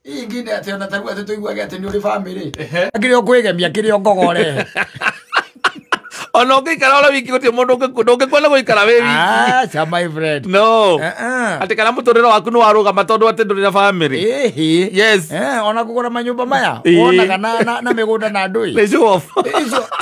Ingine atĩ ona tarĩu atĩ tũiguage atĩ nĩ ũrĩ family. Kĩrĩa ũkwĩgemia kĩrĩa ũngogore. Ona ũngĩikara oro wiki gũtirĩ mũndũ ndũngĩkwenda gũikara wĩ wiki. Aca my friend. No. Eh. Atĩ kana mũtũrĩre waku nĩ warũgama tondũ atĩ ndũrĩ na family. Ĩhĩ. Yes. Ona kũgũra manyũmba maya Ĩĩ. wonaga na mĩgũnda na ndũĩ. Nĩ show off.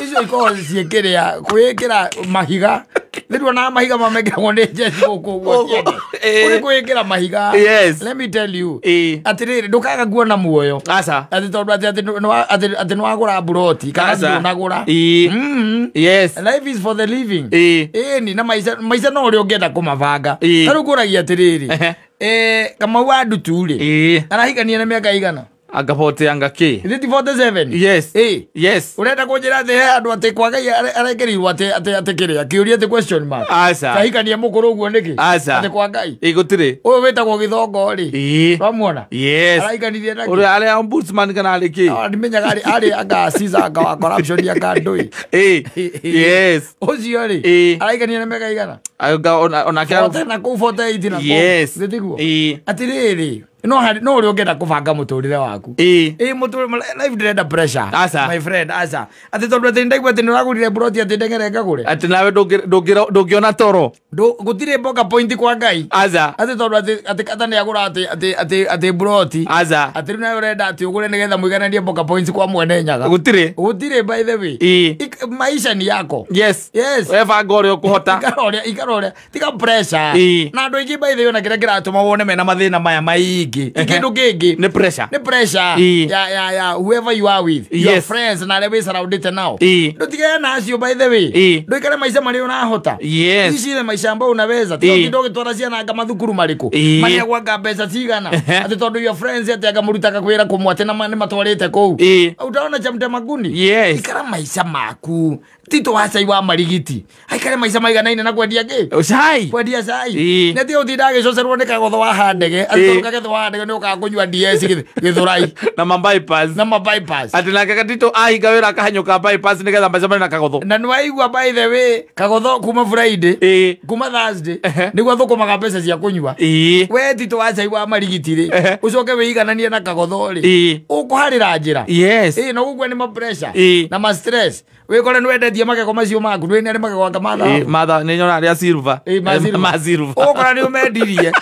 Icio ikoragwo ciĩkĩrĩa kwĩkĩra mahiga. Rĩu ona mahiga mamekĩragwo nĩ njeci gũkũ ũguo ciene. Ĩĩ. Kũrĩ kwĩkĩra mahiga. Yes. Let me tell you. Ĩĩ. Atĩrĩrĩ ndũkaga kuona muoyo. Aca. Atĩ tondũ atĩ nĩwagũra mburoti kana Aca. ndũnagũra. Ĩĩ. Yes. Life is for the living. Ĩĩ. Ĩni na maica no ũrĩa ũngĩenda kũmabanga. Ĩĩ. Ta rĩu ngũragia atĩrĩrĩ. Ehe. Kamau wa Ndutu rĩ. Ĩĩ. Arahikania na mĩaka igana? Anga 40 anga kĩ? Is it 47? Yes. Ĩĩ. Yes. Ũrenda kũnjĩra atĩ he andũ atĩ kwa Ngai arekereirio atĩ kĩrĩa kĩũria atĩ question mark. Aca. Kahikania mũkũrũ ũguo nĩkĩ? Aca. Atĩ kwa Ngai. Ĩĩ gũtirĩ. Ũyũ wĩtagwo Gĩthongo rĩ. Ĩĩ. Wamwona? Yes. Arahikanirie na kĩ? Ũrĩa arĩa ombudsman kana arĩ kĩ? Ah, ndimenyaga arĩ anga Caesar anga wa corruption anga ndũĩ. Ĩĩ. Yes. Ũcio rĩ. Ĩĩ. Arahikania na mĩaka igana? Anga onake 40 na kũu 48 na kũu. Yes. Githĩ tiguo? Ĩĩ. Atĩrĩrĩ, no ũrĩa ũngĩenda kũbanga mũtũrĩre waku. Ĩĩ. Ĩĩ mũtũrĩre life ndĩrenda pressure. Aca. My friend, aca. Atĩ tondũ atĩ ndaigua atĩ nĩũragũrire mburoti atĩ ndengere ngagũre. Atĩ nawe ndũngĩona toro. Gũtirĩ mboga point kwa Ngai. Aca. Atĩ tondũ atĩ kata nĩagũra atĩ mburoti. Aca. Atĩ rĩu nawe ũrenda atĩ ũgũre nĩgetha mũigananie mboga points kwa mwene Nyaga. Gũtirĩ. Gũtirĩ by the way. Ĩĩ. Maisha ni yako. Yes. Yes. Webanga ũrĩa ũkũhota. Ikara ũrĩa tiga pressure. Ĩĩ. Na andũ aingĩ by the way ona kĩrĩa kĩratũma wone mena mathĩna maya maingĩ. Kĩndũ kĩngĩ. Nĩ pressure. Nĩ pressure. Ĩĩ. Ya whoever you are with. Your Yes. friends na arĩa wĩ surrounded nao. Ĩĩ. Ndũtigane na acio by the way. Ĩĩ. Ndũikare maica marĩa ũrahota. Yes. Ici nĩ maica ambao unaweza. Tiga Ĩĩ. ũtinde ũgĩtwara ciana anga mathukuru marĩkũ. Ĩĩ. Maheagwo anga mbeca cigana. Ehe. Atĩ tondũ your friends atĩ anga mũrutaga kwĩra kũmwe atĩ nĩ matwarĩte kũu. Ĩĩ. Utaona cha mtema kuni. Yes. Ikara maica maku. Tito wa cai wa marigiti. Aikare maica maiganaine na kwendia kĩ? Cai. Kwendia cai. Ĩĩ. Nĩ tiga ũtinda agĩcocerwo nĩ kagotho wa handege. Atĩ Ĩĩ. tondũ kagotho wa handege nĩ ũkaga kũnyua DS Gĩthũrai. Na ma bypass. Na ma bypass. Atĩ nake Gatito ahinga wĩra akahanyũka bypass nĩgetha macemanie na kagotho. Na nĩwaigua by the way kagotho kuma Friday. Ĩĩ. Kuma Thursday. Ehe. Nĩguo thũkũmaga mbeca cia kũnyua. Ĩĩ. We Tito wa cai wa marigiti rĩ. Ehe. Ũcoke wĩigananie na kagotho rĩ. Ĩĩ. Ũkũharĩra njĩra. Yes. Ĩĩ no gũkua nĩ ma pressure. Ĩĩ. Na ma stress. Wĩkore nĩwendetie magego macio maku. Ndũĩ nĩ arĩ magego anga ma Ĩĩ, thahabu. matha nĩ nyona arĩa silver. Ĩĩ, ma silver. Ma silver. Ũgũkora nĩ ũmendirie.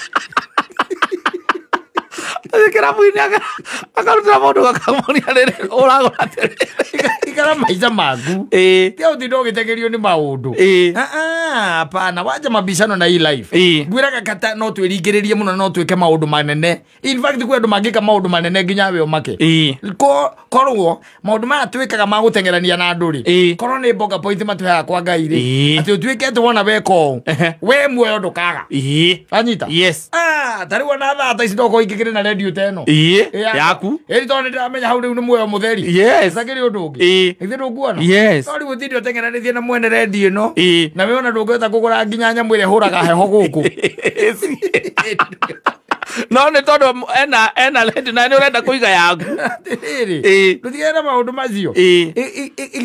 Athiĩ kĩrabu-inĩ akarutĩra mũndũ gakamuonia rĩrĩ ũragũra atĩrĩrĩ. Ikara maica maku. Ĩĩ. Tiga ũtinde ũgĩtegerio nĩ maũndũ. Ĩĩ. Hapana, wacha mabishano na hii life. Ĩĩ. Ngwĩraga kata no twĩringĩrĩrie mũno no twĩke maũndũ manene. In fact kwĩ andũ mangĩka maũndũ manene nginya we ũmake. Ĩĩ. Korwo maũndũ maya twĩkaga ma gũteng'erania na andũ rĩ. Ĩĩ. Korwo nĩ mboga point matũheaga kwa Ngai rĩ. Ĩĩ. Atĩ ũtuĩke atĩ wona weka ũũ. Ehe. We muoyo ndũkaga. Ĩĩ. Anyita? Yes. Ta rĩu ona thaa ta ici ndokorwo ingĩkĩrĩ na radio ta ĩno. Ĩĩ. Ĩĩ, Yaku. Ĩĩ tondũ nĩndĩramenya hau rĩu nĩ muoyo mũtheri. Yes. Takĩrĩ ũndũ ũngĩ. Ĩĩ. Githĩ ndũkuona? Yes. No rĩu ũtinde ũteng'eranĩtie na mwene redio ĩno. Ĩĩ. Na we ona ndũngĩhota kũgũra nginya nyamũ ĩrĩa ĩhũraga heho gũkũ. No nĩ tondũ ena redio na nĩ ũrenda kũiga yaku. Atĩrĩrĩ. Ĩĩ. Ndũtigane na maũndũ macio. Ĩĩ.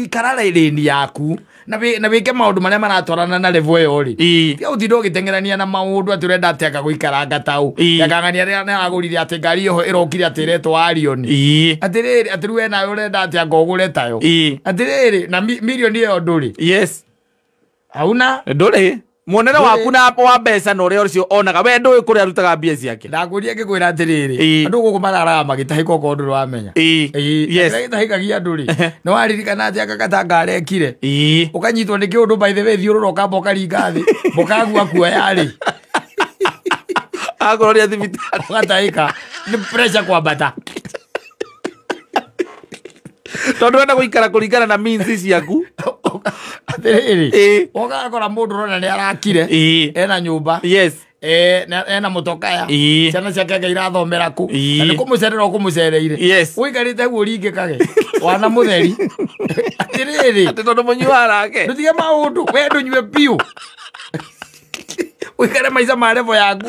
Ikara lane yaku na wĩke maũndũ marĩa maratwarana na level ĩyo rĩ. Ĩĩ. Tiga ũtinde ũgĩteng'erania na maũndũ atĩ ũrenda atĩ anga gũikaranga tau. Ĩĩ. Akang'ania rĩrĩa nĩaragũrire atĩ ngari ĩyo ĩrokire atĩ ĩretwo Arion. Ĩĩ. Atĩrĩrĩ, atĩ rĩu we nawe ũrenda atĩ anga ũgũre tayo. Ĩĩ. Atĩrĩrĩ, na mirioni ĩyo ndũrĩ. Yes. Hauna? Ndũrĩ. Muonere Ndũrĩ. waku na wa mbeca na ũrĩa ũcio onaga we ndũĩ kũrĩa arutaga mbia ciake. Ndakũria ngĩkwĩra atĩrĩrĩ, Ĩĩ. andũ gũkũ mararaga magĩtahĩka okorwo ndũrĩ wamenya. Ĩĩ. Ĩĩ. Yes. Kĩrĩa gĩtahĩkagia andũ rĩ, nĩ waririkana atĩ anga gatanga arekire. Ĩĩ. Ũkanyitwo nĩ kĩũndũ by the way thiũrũra ũkamba ũkaringa thĩ, mũkagua kuoya rĩ. Akũroria thibitarĩ. Ũgatahĩka nĩ pressure kwambata. Tondũ wenda gũikara kũringana na means ciaku. Atĩrĩrĩ, Ĩĩ. ũgakora mũndũ ũrona nĩ arakire. Ĩĩ. Ena nyũmba. Yes. Ena mũtokaya. Ĩĩ. Ciana ciake anga irathomera kũ. Ĩĩ. Na nĩ kũmũcerera ũkũmũcereire. Yes. Ũikarĩte guo ũringĩkage. Wana mũtheri. Atĩrĩrĩ. Atĩ tondũ mũnyuaga nake. Ndũtige maũndũ. We ndũnyue biũ. Ũikare maica ma level yaku.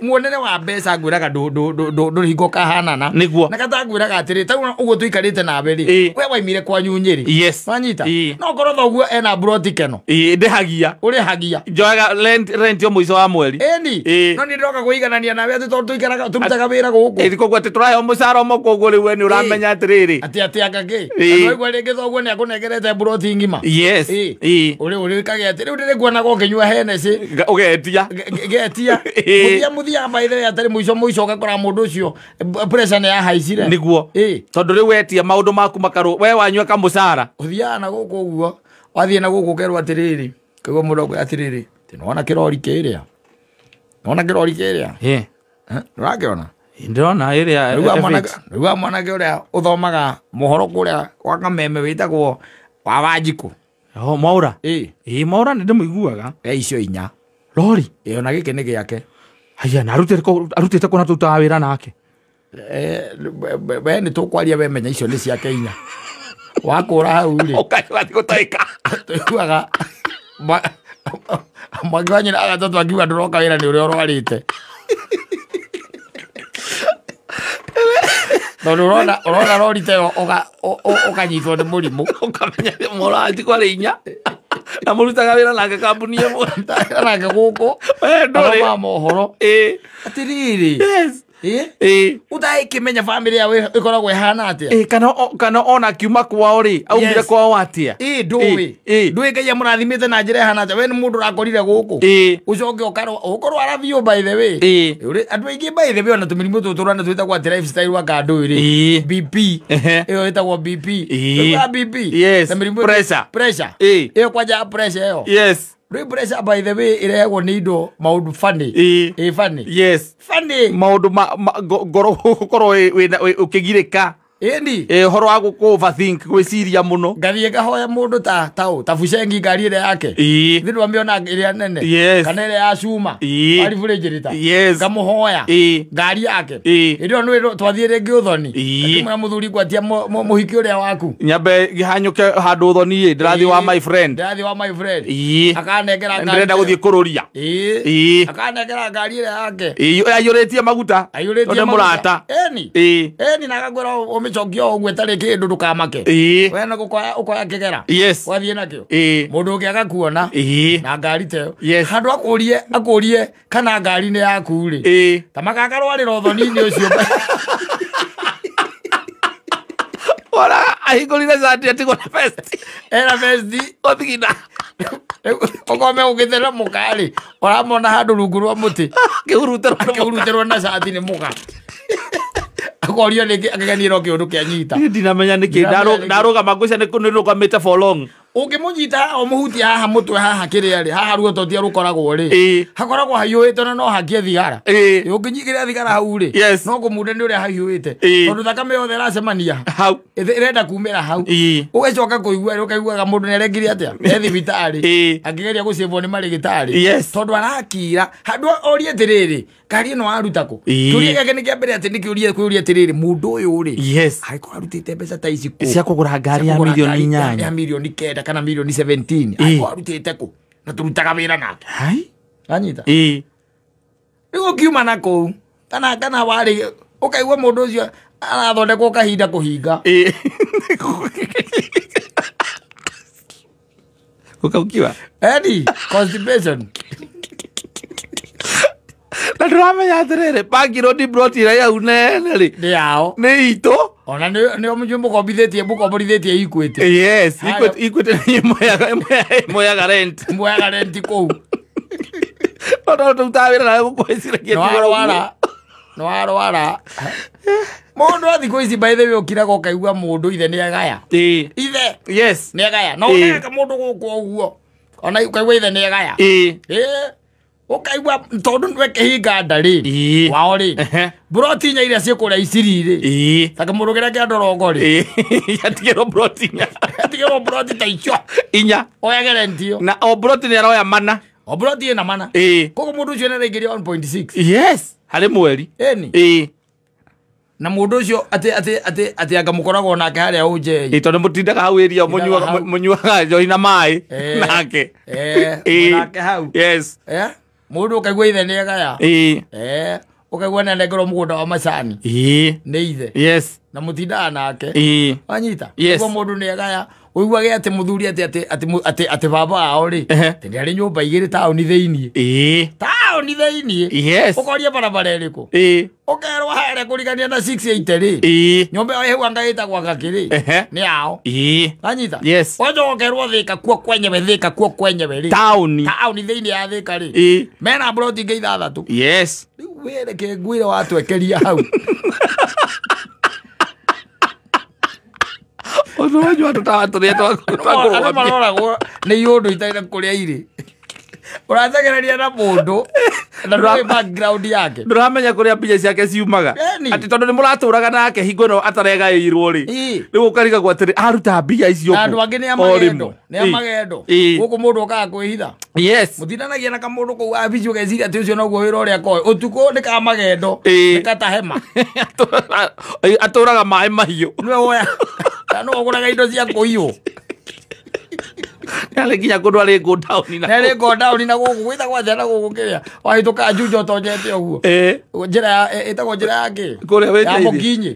Muonere wa mbeca ngwĩraga ndũrĩ hingo ũkahanana. Nĩguo. Na kata ngwĩraga atĩrĩ, ta ũguo tũikarĩte nawe rĩ, we waimire kwanyu Nyĩrĩ. Yes. Wanyita? No korwo thoguo ena mburoti keno. Ndĩhagia. Ũrĩhagia. Njoyaga rent yo mũico wa mweri. Ĩni. No niĩ ndĩroka kũiganania nawe atĩ tondũ tũikaraga tũrutaga wĩra gũkũ. Koguo atĩ tũraheo mũcara ũmwe, koguo rĩu we nĩ ũramenya atĩrĩrĩ. Atĩ atĩ anga kĩ? Na waigua rĩngĩ thoguo nĩ akũnengerete mburoti ng'ima. Yes. Ũrĩ ũrĩkage atĩ rĩu ndĩrĩkuonaga ũkĩnyua Hennessy. Ũgetia. Getia. Mũthia mũthia by the way atarĩ mũico mũico ũgakora mũndũ ũcio pressure nĩ yahaicire. Nĩguo. Tondũ rĩu wetia maũndũ maku makarũ we wanyua kamũcara. Ũthiaga na gũkũ ũguo, wathiĩ na gũkũ ũkerwo atĩrĩrĩ, ũkaigua mũndũ akwĩra atĩrĩrĩ, atĩ nĩwona kĩrori kĩrĩa? Nĩwona kĩrori kĩrĩa? Nĩũrakĩona? Ndĩrona ĩrĩa Nĩũiguaga mwanake ũrĩa ũthomaga mohoro kũrĩa gwa Kameme wĩtagwo wa Wanjikũ. Oh, Mwaũra? Mwaũra nĩ ndĩmũiguaga. Icio inya. Rori? Ona gĩkĩ nĩ gĩake. Haya, na arutĩte kũ na tũrutaga wĩra nake? We nĩ tũkwaria we menya icio nĩ ciake inya. Wakũra hau rĩ. Ũkaigua gũtaĩka. Tũiguaga mwangi wa nyina agatatũ akiuga ndũroka wĩra nĩ ũrĩa ũrwarĩte. Tondũ ũrona rori ta ĩyo ũkanyitwo nĩ mũrimũ. Ũkamenya nĩ Mwaũra Wanjikũ arĩ inya. Na mũrutaga wĩra nake kambuni ĩmwe. Wĩra nake gũkũ. We ndũrĩ. Athomaga mohoro. Atĩrĩrĩ. Yes. Ũtagĩkĩmenya bamĩrĩ yao ĩkoragwo ĩhana atĩa? Kana ona akiuma kwao rĩ, aumire kwao atĩa? Ndũĩ. Ndũĩ Ngai amũrathimĩte na njĩra ĩhana atĩa? We nĩ mũndũ ũrakorire gũkũ. Ũcoke ũkarwara biũ by the way. Andũ aingĩ by the way ona tũmĩrimũ tũtũ tũrona twĩtagwo atĩ lifestyle wa kandũ rĩ. BP. Ĩyo ĩtagwo BP. Ĩyo BP. Yes. Na mĩrimũ Pressure. Pressure. Ĩyo kwanja pressure ĩyo. Yes. Rĩu pressure by the way ĩrehagwo nĩ indo maũndũ funny. Funny. Yes. Funny. Maũndũ ma ngoro gũkorwo ũkĩgirĩka. Ĩni. Ũhoro wa gũkũ overthink, gwĩciria mũno. Ngathiĩ ngahoya mũndũ ta Bucengi ngari ĩrĩa yake. Thĩ ndwamĩona ĩrĩa nene. Yes. Kana ĩrĩa ya cuma. Arĩ refrigerator. Yes. Ngamũhoya. Ngari yake. Hĩndĩ ĩyo nĩ twathiĩ rĩngĩ ũthoni. Ngĩmwĩra mũthuri ngwatia mũhiki ũrĩa waku. Nyambe ngĩhanyũke handũ ũthoni ĩ, ndĩrathiĩ wa my friend. Ndĩrathiĩ wa my friend. Akanengera ngari. Ndĩrenda gũthiĩ kũrũria. Akanengera ngari ĩrĩa yake. Aiyũrĩtie maguta. Aiyũrĩtie Tondũ nĩ maguta. mũrata. Ĩni. Ĩni na agakwĩra ũmĩcokie o ũguo ĩtarĩ kĩndũ ndũkamake. We na gũkoya kĩgera. Yes. Ũgathiĩ nakĩo. Mũndũ ũngĩ agakuona. Na ngari ta ĩyo. Yes. Handũ akũrie kana ngari nĩ yaku rĩ. Ta makakarwarĩra ũthoni-inĩ ũcio. Ora ahingũrire cati atigwo na vest. Ena vest. Othigina. Ũkome ũgĩthera mũka rĩ, ũramona handũ rungu rwa mũtĩ. Akĩhurutĩrwo Akĩhurutĩrwo na cati nĩ mũka. Akorio nĩkĩ akĩganĩrwo kĩũndũ kĩanyita. Niĩ ndinamenya nĩkĩ. Ndinamenya nĩkĩ. Ndarũgama ngwĩciria nĩ nĩrũgamĩte for long. Ũngĩmũnyita haha ũmũhutie haha mũtwe haha kĩrĩa rĩ, haha ruototia rũkoragwo rĩ. Hakoragwo hahiũhĩte na no hakie thigara. Ũngĩnyigĩrĩra thigara hau rĩ, no kũmunda nĩ ũrĩa hahiũhĩte. Tondũ thakame yothe ĩracemania hau. Ĩrenda kumĩra hau. Ũgacoka kũigua rĩ, ũkaiguaga mũndũ nĩ arekire atĩa? E thibitarĩ. Akĩgeria gũcĩbwo nĩ marĩgĩtarĩ. Tondũ arakira. Handũ orie atĩrĩrĩ, ngari ĩno waruta kũ? Kĩũria gĩake nĩ kĩa mbere atĩ nĩ kĩũria kwĩũria atĩrĩrĩ, mũndũ ũyũ rĩ, angĩkorwo arutĩte mbeca ta ici kũ? Cia kũgũra ngari Cia ya kũgũra mirioni ngari inyanya. ya mirioni kenda kana mirioni 17. Angĩkorwo arutĩte kũ? Na tũrutaga wĩra nake. Hai? Anyita? Rĩu ũkiuma na kũu, kana warĩ, ũkaigua mũndũ ũcio arathondekwo kahinda kũhinga. Ũkaukiwa? Eni, constipation. Na ndĩramenya atĩrĩrĩ, Bangi Road plot ĩrĩa yau nene rĩ. Nĩ yao. Nĩ itũ. Ona nĩ o mũnyuĩ mũkomborithĩtie Equity. Yes, Haya. Equity nĩ ĩmoyaga rent. Ĩmoyaga rent kũu. No, no, tũrutaga wĩra nawe gũkũ ĩciragia Nĩ ti ũguo. warwara. Nĩ warwara. Mũndũ wa thikũ ici by the way ũkiraga ũkaigua mũndũ ithe nĩ agaya. Ithe. Yes. Nĩ agaya. No ũneka mũndũ gũkũ ũguo. Ona ũkaigua ithe nĩ agaya. Ũkaigua tondũ nĩwe kĩhinga nda rĩ. Wao rĩ. Mburoti inya iria ciĩ kũrĩa Isiri rĩ. Ta kĩmũndũ kĩrĩa kĩa Ndorongo rĩ. Atigĩrwo mburoti inya. Atigĩrwo mburoti ta icio. Inya. Oyage rent ĩyo. Na o mburoti nĩ aroya mana. O mburoti ĩna mana. Koguo mũndũ ũcio nĩaraingĩria 1.6. Yes. Harĩ mweri. Ĩni. Na mũndũ ũcio atĩ anga mũkoragwo nake harĩa ũnjei. Tondũ mũtindaga hau area, Mũtindaga hau. mũnyuaga njohi na maĩ nake. Nake hau. Yes. Mũndũ ũkaigua ithe nĩ egaya. Ũkaigua nĩ anengerwo mũgũnda wa macani. Nĩ ithe. Yes. Na mũtindaga nake. Wanyita? Yes. Ũguo mũndũ nĩ egaya. Ũiguage atĩ mũthuri atĩ baba wao rĩ, atĩ nĩ arĩ nyũmba igĩrĩ taũni thĩiniĩ. Taũni thĩiniĩ. Yes. Ũkoria barabara ĩrĩkũ? Ũkerwo harĩa kũrigania na 680 rĩ. Nyũmba ĩyo ĩhau anga ĩtagwo Ngakĩ rĩ. Nĩ yao. Wanyita? Yes. Ũgacoka ũkerwo Thĩka kuo kwenyewe, Thĩka kuo kwenyewe rĩ. Taũni. Taũni thĩiniĩ ya Thĩka rĩ. Mena mburoti ingĩ ithathatũ. Yes. Rĩu wĩreke ngwĩre watwekeria hau. Ũndũ tũtawa tũrĩa Andũ maroragwo nĩ iũndũ itarĩ kũrĩa irĩ. Ũracegereria na mũndũ na ndũĩ background yake. Ndũramenya kũrĩa mbia ciake ciumaga. Atĩ tondũ nĩ mũratũraga nake hingo ĩno ataregaĩirwo rĩ. Rĩu ũkarigagwo atĩrĩ aruta mbia icio. Na andũ angĩ nĩ a magendo. Nĩ a magendo. Gũkũ mũndũ okaga kwĩhitha. Yes. Mũtindanagia na kamũndũ kũu wabici ũgeciria atĩ ũcio noguo wĩra ũrĩa koĩ. Ũtukũ nĩ ka magendo. Nĩ katahema. Atũraga maĩ mahiũ. Nĩwe woya. Na no ũgũraga indo cia kũiywo. Nĩ nginya kũndũ arĩ go down na. Nĩ arĩ go down na gũkũ gwĩtagwo atĩa na gũkũ kĩrĩa. Wahĩtũka Juja ũtonyete ũguo. Njĩra ya ĩtagwo njĩra ya kĩ? Kũrĩa wĩte Ya Mũkinyi.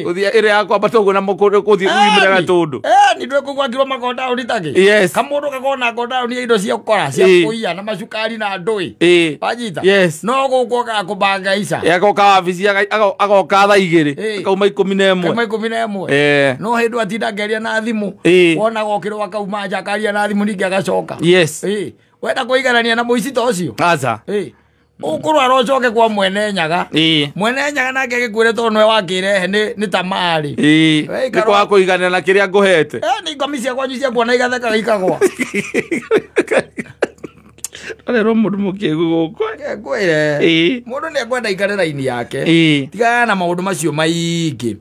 Gũthiĩ ĩrĩa ya kwambata ũguo na gũthiĩ umĩraga tũndũ. Nĩ ndũĩ kũu gwakirwo mago down takĩ. Yes. Kamũndũ gakona go down ya indo cia ũkora cia kũiya na macukari na ndũĩ. Wanyita? Yes. No gũkũ okaga kũbanga ica. Agoka wabici agoka thaa igĩrĩ. Akauma 11. Akauma 11. No hĩndĩ atinda akĩaria na thimũ. Wonaga okĩrwo akauma nja akaria na thimũ ningĩ agacoka. Yes. Wenda kũiganania na mũici ta ũcio? Aca. Ũkũrwara ũcoke kwa mwene nyaga. Mwene nyaga nake agĩkwĩre tondũ nĩwe wakĩrehe nĩ tamaa rĩ. Nĩ kwaga kũiganĩra na kĩrĩa ngũhete. Nĩ ngomi cia kwanyu cia kuona igathekaga ikagwa. Arerwo mũndũ mũkĩgu gũkũ. Ngwĩre. Mũndũ nĩ ekwenda aikare raini yake. Tigana na maũndũ macio maingĩ.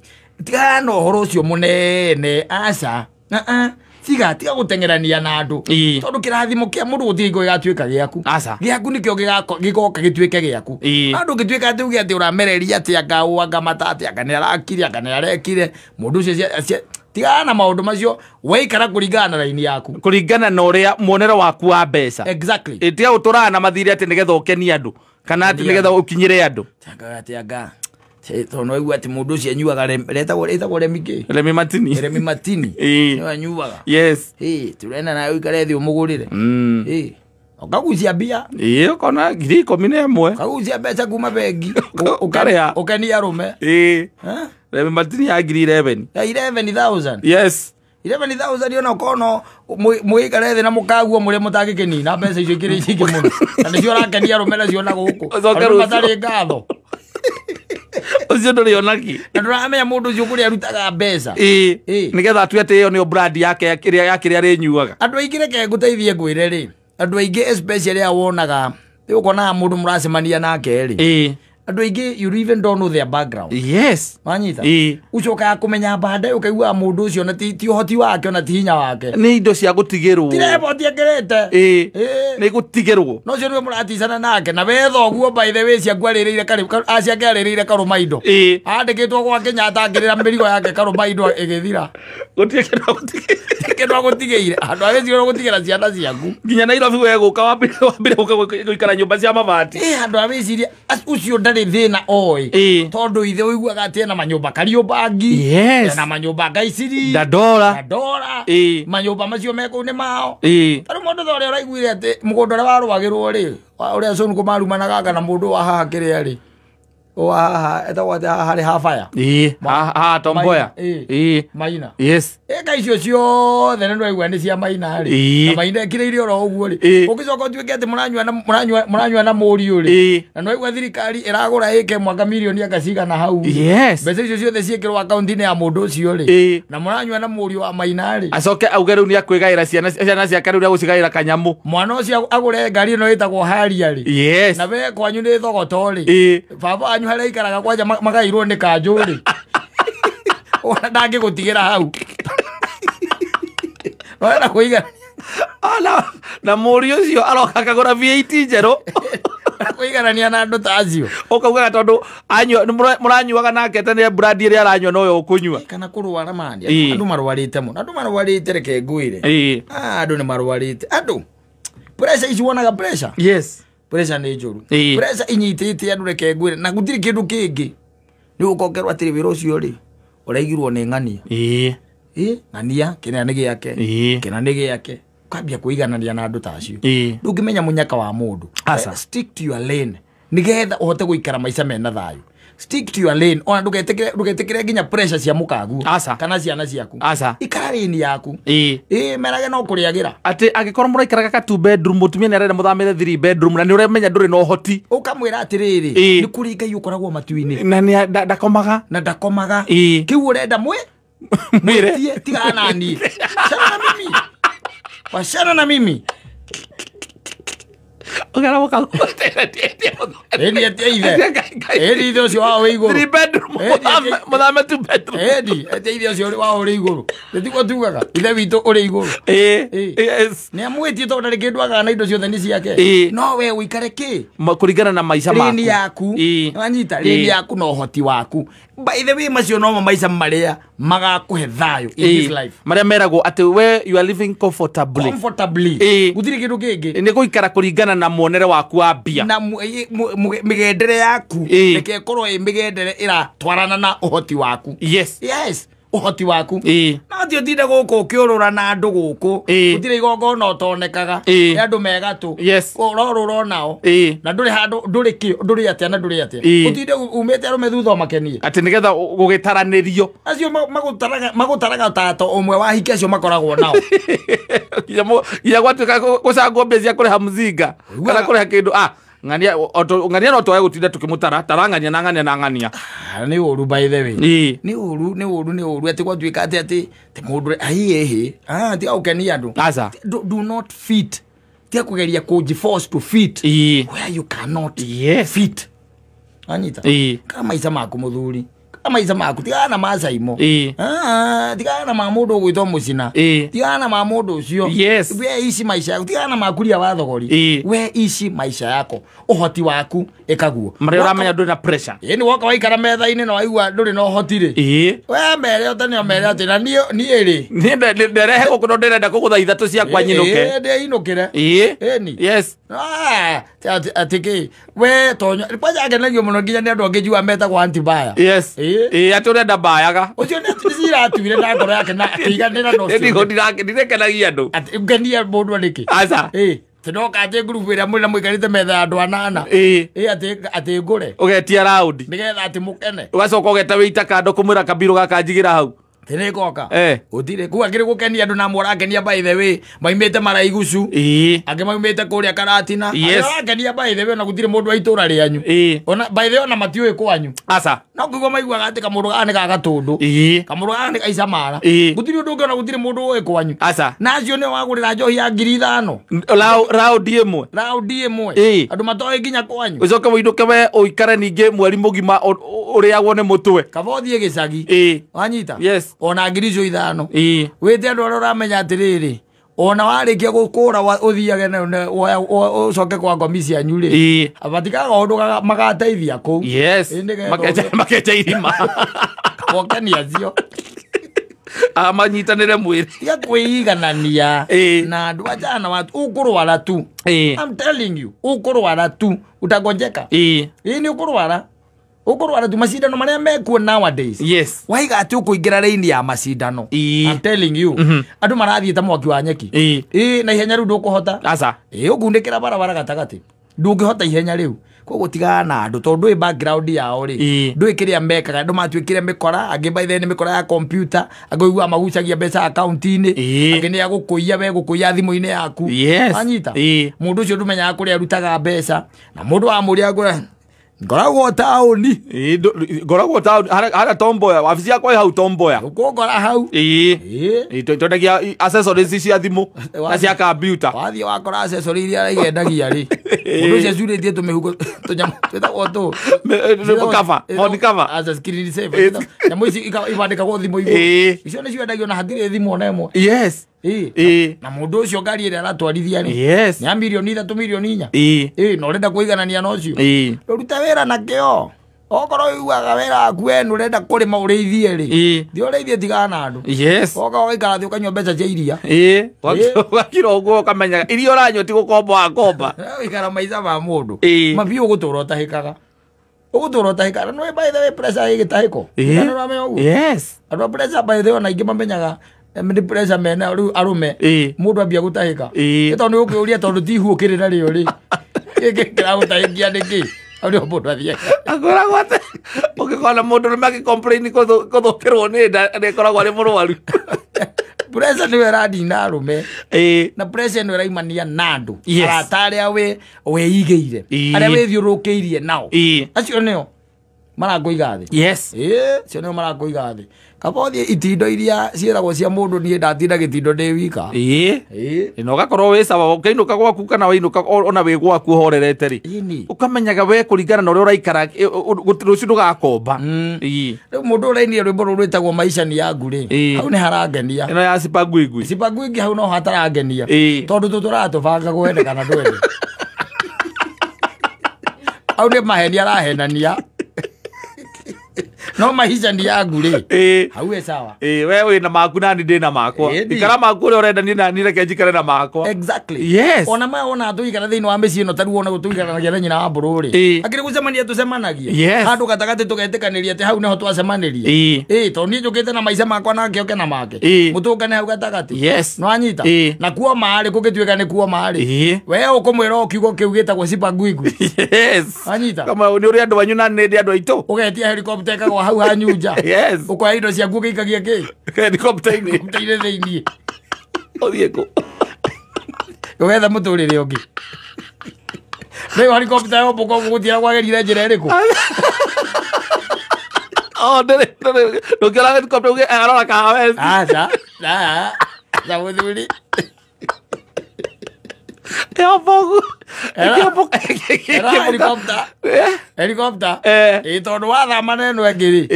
Tigana na ũhoro ũcio mũnene. Aca. Tiga tiga gũteng'erania na andũ. Tondũ kĩrathimo kĩa mũndũ gũtirĩ hingo gĩgatuĩka gĩaku. Gĩaku nĩkĩo gĩgoka gĩtuĩke gĩaku. Andũ ũngĩtuĩka atĩ uge atĩ ũramereria atĩ anga ũ anga mata atĩ anga nĩ arakire anga nĩ arekire. Mũndũ ũcio tigana na maũndũ macio waikara kũringana na raini yaku. Kũringana na ũrĩa muonero waku wa mbeca. Exactly. Tiga gũtũraga na mathirĩ atĩ nĩgetha ũkenie andũ kana atĩ nĩgetha ũkinyĩre andũ. Anga atĩ anga tondũ waigua atĩ mũndũ ũcio anyuaga retagwo Remi kĩ? Remi Martini. Remi Martini. Nĩwe anyuaga. Yes. Tũrenda nawe ũikare thĩ ũmũgũrĩre. Ũkagucia mbia. Ũkona 11,000. Ũkagucia mbeca kuma bengi. Ũkarĩa. Ũkenie arũme. Remi Martini ya 11,000. Ya 11,000. Yes. 11,000 ona ũkono mũgĩikare thĩ na mũkaguo mũrĩa mũtangĩkĩnina mbeca icio ikĩrĩ nyingĩ mũno. Na nĩcio ũrakenia arũme nacio na gũkũ. Arũme matarĩ ngatho. Ũcio ndũrĩ onaki. Na ndũramenya mũndũ ũcio kũrĩa arutaga mbeca. Nĩgetha atue atĩ ĩyo nĩyo brand yake ya kĩrĩa arĩnyuaga. Andũ aingĩ reke ngũteithie ngwĩre rĩ. Andũ aingĩ especially arĩa wonaga rĩu ũkonaga mũndũ mũracemania nake rĩ. Andũ aingĩ you even don't know their background. Yes. Wanyita? Ũcokaga kũmenya baadaye ũkaigua mũndũ ũcio na ti ũhoti wake ona ti hinya wake. Nĩ indo cia gũtigĩrwo. Ti eboti ekĩrĩte. Nĩ gũtigĩrwo. No ũcio nĩwe mũraticana nake na wetha ũguo by the way ciaku arĩrĩire ciake arĩrĩire karũma indo. Andĩkĩtwo gwa Kenyatta angĩrĩra mĩrigo yake karũma indo ĩgĩthira. Gũtirĩ kĩndũ agũtigĩire. Kĩndũ agũtigĩire. Andũ a wĩciria gũtigĩra ciana ciaku. Nginya Nairobi we gũka wambire gũka gũikara nyũmba cia mabati. Andũ a wĩciria ũcio ndarĩ thĩna oĩ. Tondũ ithe ũiguaga atĩ ena manyũmba Kariobangi. Yes. Ena manyũmba Ngaiciri. Dandora. Manyũmba macio me kũu nĩ mao. Tarĩu mũndũ ta ũrĩa ũraiguire atĩ mũgũnda ũrĩa warũagĩrwo rĩ, ũrĩa Sonko marumanaga kana mũndũ wa haha kĩrĩa rĩ. Wa haha etagwo atĩ haha harĩ Habaya. Haha Tomboya. Maina. Yes. Eka icio ciothe nĩ ndwaigua nĩ cia Maina rĩ. Na Maina ekĩrĩire oro ũguo rĩ. Ũgĩcoka ũtuĩke atĩ mũranyua na mũriũ rĩ. Na nĩwaigua thirikari ĩragũra ĩke mwaka mirioni anga cigana hau. Yes. Mbeca icio ciothe ciĩkĩrwo akaunti-inĩ ya mũndũ ũcio rĩ. Na mũranyua na mũriũ wa Maina rĩ. Acoke auge rĩu nĩ akwĩgaĩra ciana ciake rĩu nĩagũcigaĩra kanyamũ. Mwana ũcio agũre ngari ĩno ĩtagwo Harrier rĩ. Yes. Na we kwanyu nĩ thogoto rĩ. Baba wanyu harĩa aikaraga kwanja magairwo nĩ kanjũ rĩ. Ona ndangĩgũtigĩra hau. Wenda kũiga na mũriũ ũcio aroka akagũra VAT njerũ. Kũiganania na andũ ta acio. Ũkaugaga tondũ mũranyuaga nake tene brand ĩrĩa aranyua noyo ũkũnyua. Kana kũrwara mani. Andũ marwarĩte mũno. Andũ marwarĩte reke ngwĩre. Andũ nĩ marwarĩte. Andũ. Pressure ici wonaga pressure. Yes. Pressure nĩ njũru. Pressure inyitĩte andũ reke ngwĩre na gũtirĩ kĩndũ kĩngĩ. Nĩ ũkongerwo atĩrĩ wĩra ũcio rĩ ũraigirwo nĩ ng'ania. Ng'ania kĩna nĩ gĩake. Kĩna nĩ gĩake. Ukambia kũiganania na andũ ta acio. Ndũngĩmenya mũnyaka wa mũndũ. Stick to your lane. Nĩgetha ũhote gũikara maica mena thayũ. Stick to your lane. Ona ndũgetikire nginya pressure cia mũkaguo kana ciana ciaku. Ikara lane yaku. Merage no kũrĩagĩra. Atĩ angĩkorwo mũraikaraga ka 2 bedroom mũtumia nĩ arenda mũthamĩre 3 bedroom na nĩ ũramenya ndũrĩ na ũhoti. Ũkamwĩra atĩrĩrĩ nĩ kũrĩ Ngai ũkoragwo matu-inĩ. Na nĩ ndakomaga. Na ndakomaga. Kĩu ũrenda mwĩre tigana na niĩ. Chana na mimi. Wachana na mimi. Eni atia ithe. Eni ithe ũcio wao wĩ igũrũ. 3 bedroom. Mũthame 2 bedroom. Eni atia ithe ũcio wao ũrĩ igũrũ. Nĩtiguo tugaga ithe witũ ũrĩ igũrũ. Yes. Nĩ amwĩtie tondũ ndarĩ kĩndũ agaga na indo ciothe nĩ ciake. No we ũikare kĩ? Kũringana na maica maku. Lane yaku. Wanyita lane yaku na ũhoti waku. By the way macio no maica marĩa magakũhe thayũ in this life. Marĩa meragwo atĩ we you are living comfortably. Comfortably. Gũtirĩ kĩndũ kĩngĩ. Nĩ gũikara kũringana na muonere waku wa mbia. Na mĩgendere yaku. Reke ĩkorwo ĩ mĩgendere ĩratwarana na ũhoti waku. Yes. Yes. Ũhoti waku. No ti ũtinde gũkũ ũkĩũrũra na andũ gũkũ. Gũtirĩ igongona ũtonekaga. Nĩ andũ megatũ. Yes. Ũrorũra nao. Na ndũrĩ handũ ndũrĩ kĩ ndũrĩ atĩa na ndũrĩ atĩa. Ũtinde umĩte arũme thutha ũmakenie. Atĩ nĩgetha gũgĩtaranĩrio. Acio magũtaraga tato ũmwe wa hiki acio makoragwo nao. Nginya gwatuĩka gũcangwo mbia cia kũrĩha mzinga kana kũrĩha kĩndũ. Ng'ania ng'ania no twage gũtinda tũkĩmũtara tara ng'ania na ng'ania na ng'ania. Nĩ ũru by the way. Nĩ ũru nĩ ũru nĩ ũru atĩ gwatuĩka atĩ atĩ mũndũ aiĩhĩ tiga gũkenia andũ. Do not fit. Tiga kũgeria kũnji force to fit where you cannot fit. Anyita. Kana maica maku mũthuri. Kana maica maku tigana na macaimo. Tigana na ma mũndũ ũgwĩtwo mũcina. Tigana na ma mũndũ ũcio. We ici maica yaku tigana na makuria wa thogori. We ici maica yako. Ũhoti waku ĩkaguo. Marĩa ũramenya ndũrĩ na pressure. Nĩ woka waikara metha-inĩ na waigua ndũrĩ na ũhoti rĩ. We mere ũtene mere atĩ na niĩ rĩ. Niĩ nderehe gũkũ no ndĩrenda kũgũtha ithatũ ciakwa nyinũke. Ndĩinũkĩre. Ĩni. Yes. Atĩ kĩ we tonya kwanja akenagio mũno nginya nĩ andũ angĩ njua metagwo antibaya. Yes. Atĩ ũrenda mbayaga. Ũcio nĩ ciratuire na ngoro yake na akĩiganĩra na ũcio. Ndirekenagia andũ. Atĩ ũkenia mũndũ nĩkĩ? Aca. Tinoka atĩ ngurubu ĩrĩa mũrĩ na mũikarĩte metha ya andũ anana. Atĩ ngũre. Ũgetia raundi. Nĩgetha atĩ mũkene. Ũgacoka ũgeta wĩita kando kũmwĩra kabirũ gaka njigĩra hau. Tĩnĩgoka. Gũtirĩ kũu akĩrĩ gũkenia andũ na mũrakenia by the way maimĩte maraigucu. Angĩ maumĩte kũrĩa Karatina. Arakenia by the way na gũtirĩ mũndũ wa itũra rĩanyu. Ona by the way ona matiũĩ kwanyu. Aca. No kũigua maiguaga atĩ kamũndũ gaka nĩ ga Gatũndũ. Kamũndũ gaka nĩ ga Icamara. Gũtirĩ ũndũ ũngĩ ona gũtirĩ mũndũ ũĩ kwanyu. Aca. Na acio nĩo wagũrĩra njohi ya 5,000. Raundi ĩmwe. Raundi ĩmwe. Andũ matoĩ nginya kwanyu. Ũcoke ũinũke we ũikare ningĩ mweri mũgima ũrĩagwo nĩ mũtwe. Kaba ũthiĩ gĩcagi. Wanyita? Yes. Ona 5,000. Wĩte andũ arĩa ũramenya atĩrĩrĩ ona warĩkia gũkũra ũthiage ũcoke kwa ngomi cianyu rĩ matikaga ũndũ magateithia kũu. Yes. Makenja irima. Gũkenia acio. Manyitanĩre mwĩrĩ. Tiga kwĩiganania na andũ achana watu ũkũrwara tu. I'm telling you ũkũrwara tu utagonjeka. Ĩ nĩ ũkũrwara. Ũkũrwara tu macindano marĩa mekuo nowadays. Yes. Waiga atĩ ũkũingĩra raini ya macindano. I'm telling you. Andũ marathiĩ ta mwaki wa nyeki. Na ihenya rĩu ndũkũhota. Aca. Ũkundĩkĩra barabara gatagatĩ. Ndũngĩhota ihenya rĩu. Koguo tigana na andũ tondũ ndũĩ background yao rĩ. Ndũĩ kĩrĩa mekaga andũ matuĩkire mĩkora angĩ by the way nĩ mĩkora ya computer angĩ ũiguaga magucagia mbeca akaunti-inĩ angĩ nĩ agũkũiya we gũkũiya thimũ-inĩ yaku. Wanyita? Mũndũ ũcio ndũmenyaga kũrĩa arutaga mbeca na mũndũ wamũria ngũra ngoragwo taũni. Ngoragwo taũni harĩa Tomboya wabici yakwa ĩ hau Tomboya. Ũkũngora hau. Twendagia accessories cia thimũ na cia computer. Wathiĩ wakora accessories iria iendagia rĩ. Mũndũ ũcio acurĩtie tũmĩhuko tũnyamũ twĩtagwo tũ. Cover, phone cover. Aca screen saver. Nyamũ ici ibandĩkagwo thimũ igũrũ. Icio nĩcio endagio na hatirĩ thimũ ona ĩmwe. Yes. Na mũndũ ũcio ngari ĩrĩa aratwarithia rĩ Yes. nĩ ya mirioni 3 mirioni 4. Na ũrenda kũiganania na ũcio. Ndũruta wĩra na kĩo. Okorwo uiguaga wĩra waku we nĩũrenda kũrĩma ũrĩithie rĩ, thiĩ ũrĩithie tigana na andũ. Yes. Woka ũgaikara thĩ ũkanyua mbeca cia iria. Wakira ũguo ũkamenya iria ũranyua ti gũkomba wakomba. Ũikara maica ma mũndũ. Mabiũ ũgũtũra ũtahĩkaga. Ũgũtũra ũtahĩkaga. No by the way pressure ĩgĩtahĩko. Nĩ ũramenya ũguo? Yes. Andũ a pressure by the way ona aingĩ mamenyaga nĩ pressure mena rĩu arũme. Mũndũ ambia gũtahĩka. Nĩ tondũ nĩ ũkĩũria tondũ ti ihu ũkĩrĩ narĩo rĩ. Gĩkĩ kĩragũtahĩkia nĩkĩ? Hau nĩho mũndũ athiaga. Akoragwo atĩ ũngĩkona mũndũ ũrũme agĩ-complain kũthũkĩrwo nĩ nda nĩakoragwo arĩ mũrwaru. Pressure nĩyo ĩranina arũme. Na pressure ĩno ĩraimania na andũ. Arata arĩa wĩigĩire. Arĩa wĩthiũrũrũkĩirie nao. Acio nĩo marakũiga thĩ. Yes. Acio nĩo marakũiga thĩ. Kaba ũthiĩ itindo iria ciĩragwo cia mũndũ niĩ ndatinda gĩtindo ndĩ wika. Na ũgakorwo wĩ sawa ũkĩinũka gwaku kana wainũka ona wĩ gwaku ũhorerete rĩ. Ũkamenyaga we kũringana na ũrĩa ũraikara rũciũ ndũgakomba. Rĩu mũndũ ũrainire rwĩmbo rũrũ rwĩtagwo Maisha ni yangu rĩ, hau nĩ harangenia. Ĩno ya Sipangwingwi. Sipangwingwi hau no hatarangenia. Tondũ tũtũraga tũbanga gwende kana ndwende. Hau nĩ maheni arahenania. No maisha ni yangu rĩ. Hau ĩ sawa. We wĩna maku na niĩ ndĩna makwa. Ikara maku ũrĩa ũrenda niĩ na niĩ reke njikare na makwa. Exactly. Yes. Ona maya ona tũikara thĩinĩ wa mĩciĩ ĩno ta rĩu ona tũikaranagia na nyina wa mbũrũ rĩ. Akĩrĩ gũcemania tũcemanagia. Yes. Handũ gatagatĩ tũgetĩkanĩria atĩ hau nĩho twacemanĩria. Tondũ niĩ njũkĩte na maica makwa nake oke na make. Mũtũngane hau gatagatĩ. Yes. Nĩwanyita? Na kuoma rĩ kũngĩtuĩka nĩ kuoma rĩ. We ũkũmwĩra o kiugo kĩu gĩtagwo Sipangwingwi. Yes. Wanyita? Kama nĩ ũrĩ andũ anyu na nĩ ndĩ andũ aitũ. Ũgetia helicopter ĩkagwa hau hanyunja. Yes. Ũkoya indo ciaku ũgĩikagia kĩ? Helicopter-inĩ. Helicopter-inĩ thĩiniĩ. Ũthiĩ kũ? Ũgetha mũtũrĩre ũngĩ. Rĩu helicopter yombũka ũguo gũtiga kwagerire njĩra ĩrĩkũ? Oh, ndĩrĩ ndũngĩona helicopter ũgĩ arora kahawa. Aca. Aca mũthuri. Yombũku. Helicopter. Helicopter. Tondũ wathama na ĩno ĩngĩ rĩ.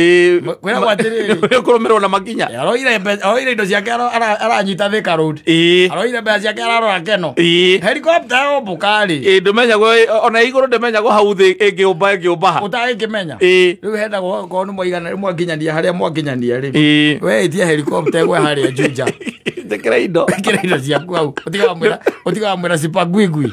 Kwĩragwo atĩrĩrĩ. Ũkũrũmĩrĩrwo na makinya. Aroire indo ciake aranyita Thika Road. Aroire mbeca ciake ararora Keno. Helicopter yombũka rĩ. Ndũmenyagwo ona igũrũ ndĩmenyagwo hau thĩ ĩngĩũmba ĩngĩũmba ha. Ũtangĩkĩmenya. Rĩu hendagwo okorwo nĩ mwaigana mwakinyania harĩa mwakinyania rĩ. We ĩtia helicopter ĩgwe harĩa Juja. Njĩkĩre indo. Njĩkĩre indo ciaku hau. Ũtiga wamwĩra Sipangwingwi.